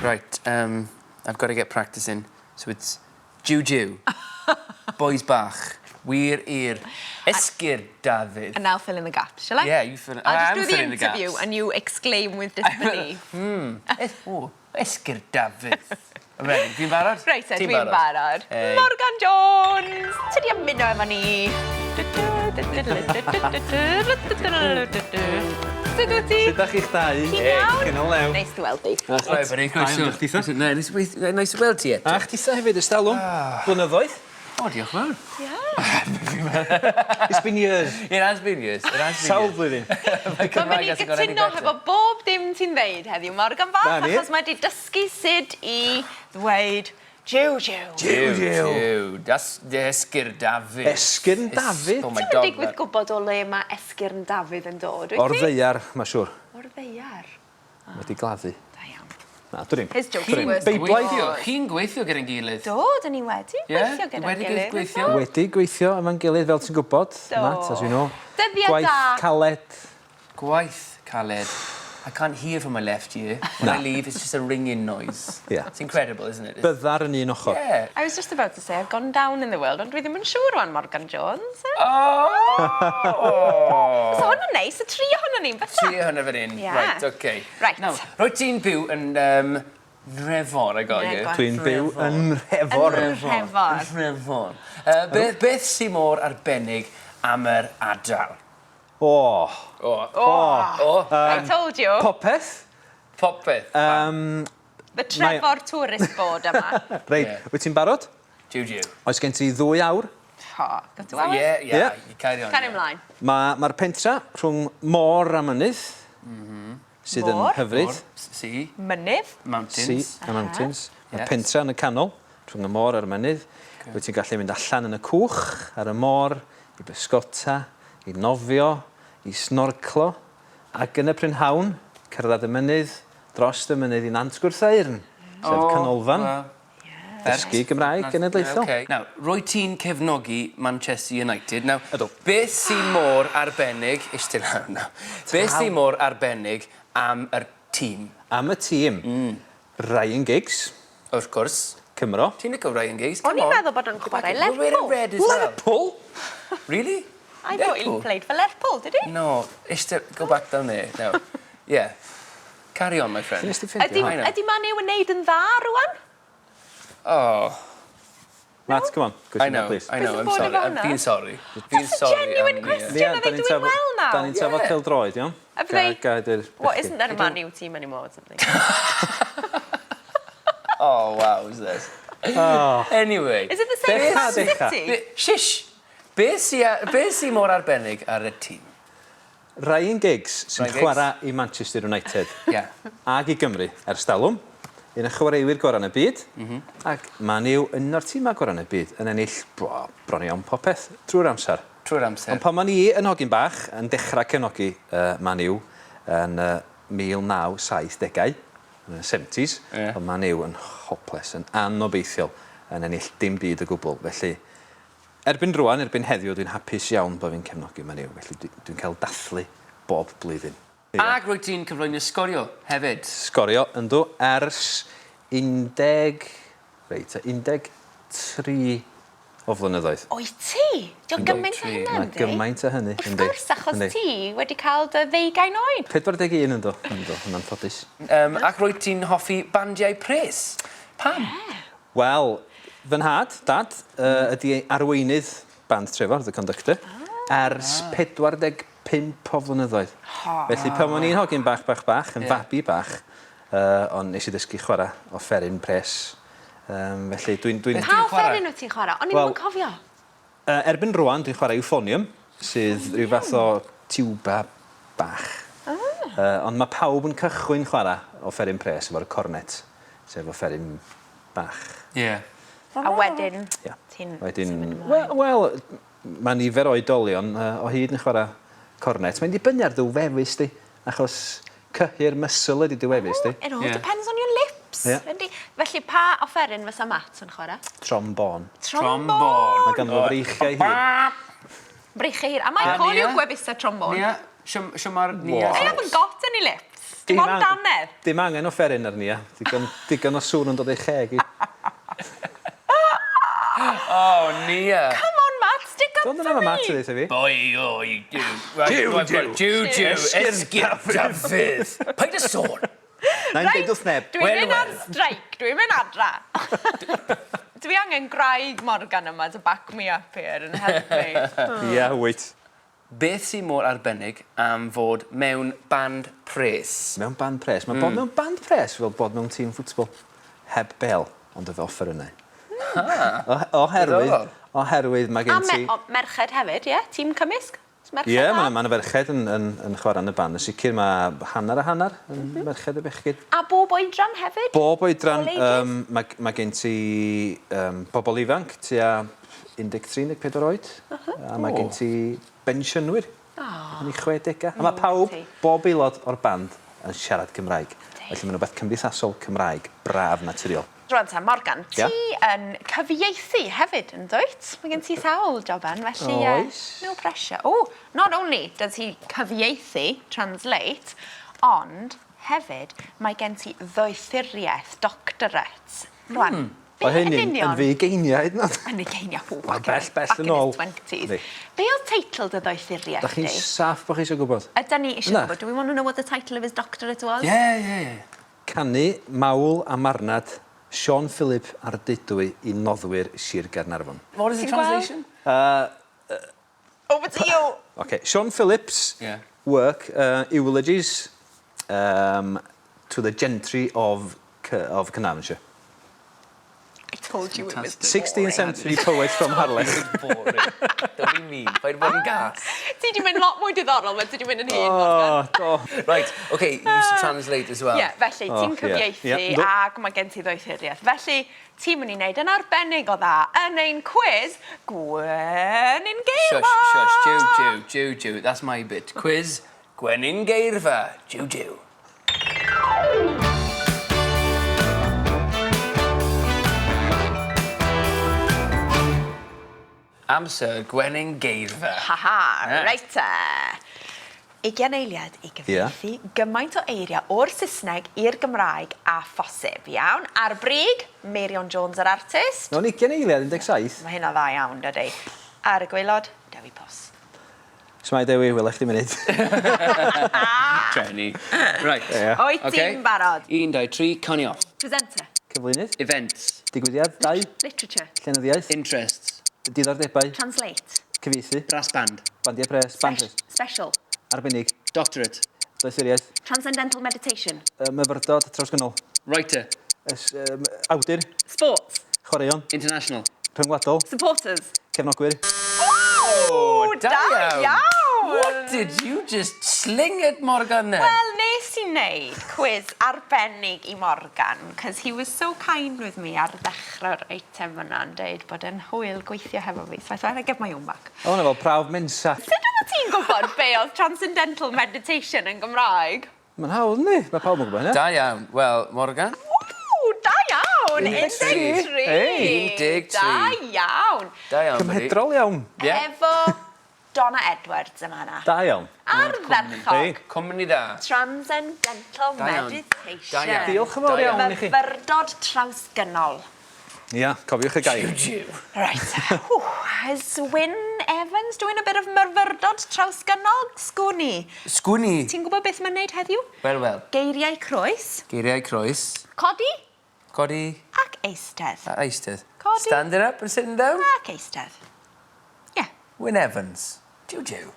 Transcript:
Right, um, I've got to get practicing. So it's Jiw jiw. Bois bach. Wir i'r esgyrn Dafydd. And I'll fill in the gaps, shall I? Yeah, you fill in- I'll I just am do the filling the interview gaps. and you exclaim with disbelief. Es, o, esgyrn Dafydd. I'm ready. Fi'n barod? Reit te, Ti'n dwi'n barod. Hey. Morgan Jones! Ti di ymuno efo ni. Sut wyt ti? Sut 'dach chi'ch dau? Ti'n iawn? Chi'n o lew. Neis dy weld di. Hi buddy, croeso. Da iawn, Ne, neis weith- neis i weld ti eto. A chditha hefyd ers talwm. Blynyddoedd. O, diolch yn fawr. It's been years. It has been years. It has been Sawl years. blwyddyn. Mae Mae'n mynd i gytuno hefo bob dim ti'n ddeud heddiw, Morgan Fach, Na ni. achos mae 'di dysgu sut i ddweud jiw jiw. Jiw, jiw. Das esgyrn Dafydd. Esgyrn Dafydd? Oh my Ti'm yn God. digwydd gwybod o le mae esgyrn Dafydd yn dod, wyt ti? O'r ddaear, ma' siŵr. O'r ddaear. Wedi gladdu. Da iawn. Na, dwn i'm. His jokes Dwn i'm. were Beiblaidd. Gweithio. Chi'n gweithio gyda'n gilydd. Do, dyn ni wedi gweithio gyda'n Wedi gilydd. gweithio. Wedi gweithio efo'n gilydd, fel ti'n gwybod, Do. Matt, as you know. Dyddiau Gwaith da. caled. Gwaith caled. I can't hear from my left ear. When I leave, it's just a ringing noise. Yeah. It's incredible, isn't it? Byddar yn un ochr. Yeah. I was just about to say I've gone down in the world, ond dwi ddim yn siŵr rwan, Morgan Jones. Oh! So hwn yn neis, y tri ohonon ni'n bysa. Tri ohono fan hyn. Yeah. Right, okay. Right. Now, rwyt ti'n byw yn um, Nhrefor, I got you. Nhrefor. Dwi'n byw yn Nhrefor. Yn Nhrefor. Nhrefor. Uh, beth, beth sy'n mor arbennig am yr ardal? O! O. O. O. I told you. Popeth. Popeth. Um, The Trefor Tourist Board yma. Reit, Yeah. wyt ti'n barod? Jiw jiw. Oes gen ti ddwy awr? Ho, got two hours? Ie, ie. Ie. Carry on. Cario ie. ymlaen. Mae'r ma pentra rhwng môr a mynydd, sydd yn Môr. hyfryd. Môr, Sea, Mynydd. mountains. Sea a mountains. Mae'r Yes. pentra yn y canol, rhwng y môr a'r mynydd. Wyt ti'n gallu mynd allan yn y cwch, ar y môr, i bysgota, i nofio, i snorclo, ac yn y prynhawn, cerdded y mynydd, dros y mynydd i Nant Gwrtheyrn, sef O, canolfan wel. dysgu Gymraeg genedlaethol. Okay. Nawr, rwy ti'n cefnogi Manchester United. Nawr, Ydw. beth sy'n mor arbennig... Eistedd lawr nawr. Beth sy'n mor arbennig am yr tîm? Am y tîm, Ryan Giggs. Wrth gwrs. Cymro. Ti'n licio Ryan Giggs? O'n i'n meddwl bod o'n chwarae We're wearing Lerpwl. red as well. Lerpwl? Really? I thought he played for Lerpwl, did he? No, eistedd, go back down there now. Yeah. Carry on, my friend. Lle nes ti ffeindio Ydy, I know. ydy Man U yn neud yn dda rwan? Oh, Matt, come on. I Question know, please. I know, Beth I'm sy'n bod sorry. efo I'm hwnna? fi'n sorry. Fi'n That's a sorry. genuine am- question. yeah. Are they doing well now? Da ni'n trafod Yeah. pêl-droed, iawn? Have they- Ga- Ga i'r What, isn't there a Man U team anymore or something? Oh, wow, is this? Oh. Anyway. Is it the same Decha, as Man decha. City? Be, shish! Beth sy, beth sy mor arbennig ar y tîm? Ryan Giggs sy'n Ryan Giggs. chwarae i Manchester United. Yeah. Ag i Gymru ers talwm. Un o chwaraewyr gorau yn y byd. Mm -hmm. Ac Man U yn un o'r tîmau gorau yn y byd yn ennill bro, bron iawn popeth trwy'r amser. Trwy'r amser. Ond pan o'n i yn hogyn bach yn dechrau cefnogi uh, Man U yn uh, 1970au, yn y 70s, Ie. oedd Man U yn hopeless, yn anobeithiol, yn ennill dim byd o gwbl. Felly, erbyn rwan, erbyn heddiw, dwi'n hapus iawn bod fi'n cefnogi Man U, felly dwi'n dwi cael dathlu bob blwyddyn. Ac rwyt ti'n cyflwyno Sgorio hefyd. Sgorio, yndw, ers 10, reit, 13 o flynyddoedd. Wyt ti? Di o'n gymaint o hynna, Mae yndi? gymaint o hynny, Wrth yndi. gwrs, achos Yndi. ti wedi cael dy ddeugain oed. 41 ynddo, ynddo, yn anffodus. Um, ac rwyt ti'n hoffi bandiau pres. Pam? Wel, fy nhad, dad, uh, ydi arweinydd band Trefor, The Conductor, ers 45 o flynyddoedd. Felly pan o'n i'n hogyn bach, bach, bach, yn Ie. fabi bach, uh, ond nes i ddysgu chwarae offeryn pres. Um, felly dwi'n... Dwi Beth Pa ti'n chwarae? offeryn wyt ti'n chwarae? O'n i ddim Wel- yn cofio. Uh, erbyn rwan, dwi'n chwarae euphonium, sydd rhyw fath o tiwba bach. Ah. Uh, ond mae pawb yn cychwyn chwarae offeryn pres efo'r cornet, sef offeryn bach. Ie. Yeah. A wedyn, Ia. ti'n Wedyn, symud ymlaen. wel, wel, mae nifer o oedolion uh, o hyd yn chwarae cornet. Mae'n dibynnu ar dy wefus di, achos cyhyr muscle ydy dy wefus di. It all Ie. depends on your lips. Ie. Yndi. Felly, pa offeryn fysa Matt yn chwarae? Trombone. Trombone. Mae ganddo fo freichiau hir. Breichiau hir. A mae'n A call Nia? you gwefusa trombone. Nia, siwm ma'r Nia? I haven't got any lips. Dim ond dannedd. Dim angen offeryn ar Nia. Digon, digon o sŵn yn dod o'i cheg i. Oh, Nia. Come on, Matt, stick up for me. Don't know Matt i fi. Boy, oh, you do. Right, Jiw, jiw. Jiw, jiw, esgyrn Dafydd. Paid â sôn. Na'n deud wrth neb. Dwi'n mynd ar strike, dwi'n mynd adra. Dwi angen gwraig Morgan yma to back me up here and help me. Yeah, wait. Beth sy'n mor arbennig am fod mewn band pres? Mewn band pres? Mae bod mewn band pres fel bod mewn tîm ffwtbol. Heb bêl, ond efo offerynnau. Oherwydd, oherwydd mae gen ti... A merched hefyd, ie? Tîm cymysg? Ie, yeah, mae 'na ferched yn, yn, yn chwarae yn y band. Yn sicr mae hanner a hanner yn merched a bechgyn. A bob oedran hefyd? Bob oedran. Um, mae, mae gen ti um, bobl ifanc, tua 13, 14 oed. A mae gen ti bensiynwyr yn eu chwedegau. A mae pawb, bob aelod o'r band yn siarad Cymraeg. Felly mae'n rhywbeth cymdeithasol Cymraeg braf naturiol. Rwan ta, Morgan, ti yn cyfieithu hefyd, yn dwyt? Mae gen ti sawl joban, felly Oes. no pressure. Oh, not only does he cyfieithu, translate, ond hefyd mae gen ti ddoethuriaeth, doctorate. Rwan, be Oedd yn hyn union? yn fugeiniau hyd yn oed. Yn ugeiniau, ww, Wel, bell, bell back yn in ôl. his 20s. Yndi. Be oedd teitl dy ddoethuriaeth Da chi'n di? saff bod chi eisiau gwybod? Ydan ni eisiau Na. gwybod. Do we want to know what the title of his doctorate was? Yeah, yeah, yeah. Canu, Mawl a Marnad, Siôn Philip Ardudwy i noddwyr Sir Gaernarfon. What is the Ti'n gweld? translation? Over to you! Okay, Siôn Phillips' work, eulogies to the gentry of, of Carnarvonshire. I told you it was 16th century poet from Harlech. Boring. Don't be mean. Paid bod yn gas. Ti di mynd lot mwy diddorol fel ti di mynd yn hŷn, Morgan. Oh, do. Right, okay, you used to translate as well. Ie, felly Oh, ti'n ie. cyfieithu Ie, yndw. ac mae gen ti ddoethuriaeth. Felly, ti'n mynd i wneud yn arbennig o dda yn ein cwiz Gwenyn Geirfa! Shush, shush, jiw, jiw, jiw, jiw. That's my bit. Quiz Gwenyn Geirfa. Jiw, jiw. Amser Gwenyn Geirfa. Ha ha, Ie. reit te. Ugian eiliad i gyfieithu gymaint o eiriau o'r Saesneg i'r Gymraeg â phosib, iawn? Ar brig, Meirion Jones yr artist. Mewn ugian eiliad, 17. Mae hynna dda iawn, dydy. Ar y gwaelod, Dewi Pws. Shwmae Dewi, wela i chdi munud. Trueni. Right. Ie. Wyt ti'n barod? 1, 2, 3, coni off. Presenter. Cyflwynydd. Events. Digwyddiad. Dau. Literature. Llenyddiaeth. Interests. Diddordebau. Translate. Cyfieithu. Brass band. Bandiau pres. Band pres. Special. Arbennig. Doctorate. Doethuriaeth. Transcendental meditation. Myfyrdod trawsgynnol. Writer. Ys, um, awdur. Sports. Chwaraeon. International. Rhyngwladol. Supporters. Cefnogwyr. Ooh, da iawn! What did you just sling at Morgan then? Wel, nes i wneud cwis arbennig i Morgan, cos he was so kind with me ar ddechrau'r eitem yna yn deud bod e'n hwyl gweithio hefo fi, so I thought I'd give my own back. O, hwnna fel prawf Mensa. Sut oeddet ti'n gwybod be oedd transcendental meditation yn Gymraeg? Mae'n hawdd, yndi? Mae pawb yn gwybod hynna. Da iawn. Wel, Morgan. Ww, da iawn! 13. 13! Hey. 13. Da iawn! Da iawn, buddy. Cymhedrol iawn. Ie. Efo Donna Edwards yma hwnna. Da iawn. Ardderchog. Hey. Cwmni da. Transcendental Da iawn. meditation. Da iawn. Diolch yn fawr Da iawn. iawn i chi. Myfyrdod trawsgynnol. Ia, cofiwch y gair. Jiw. Right. Whew, is Wyn Evans doing a bit of myfyrdod trawsgynnol? Sgwn i. Sgwn i. Ti'n gwybod beth mae'n neud heddiw? Wel, wel. Geiriau croes. Geiriau croes. Codi Codi ac eistedd. a eistedd. Codi. Standing up and sitting down. Ac eistedd. Ie. Yeah. Wyn Evans. Jiw jiw.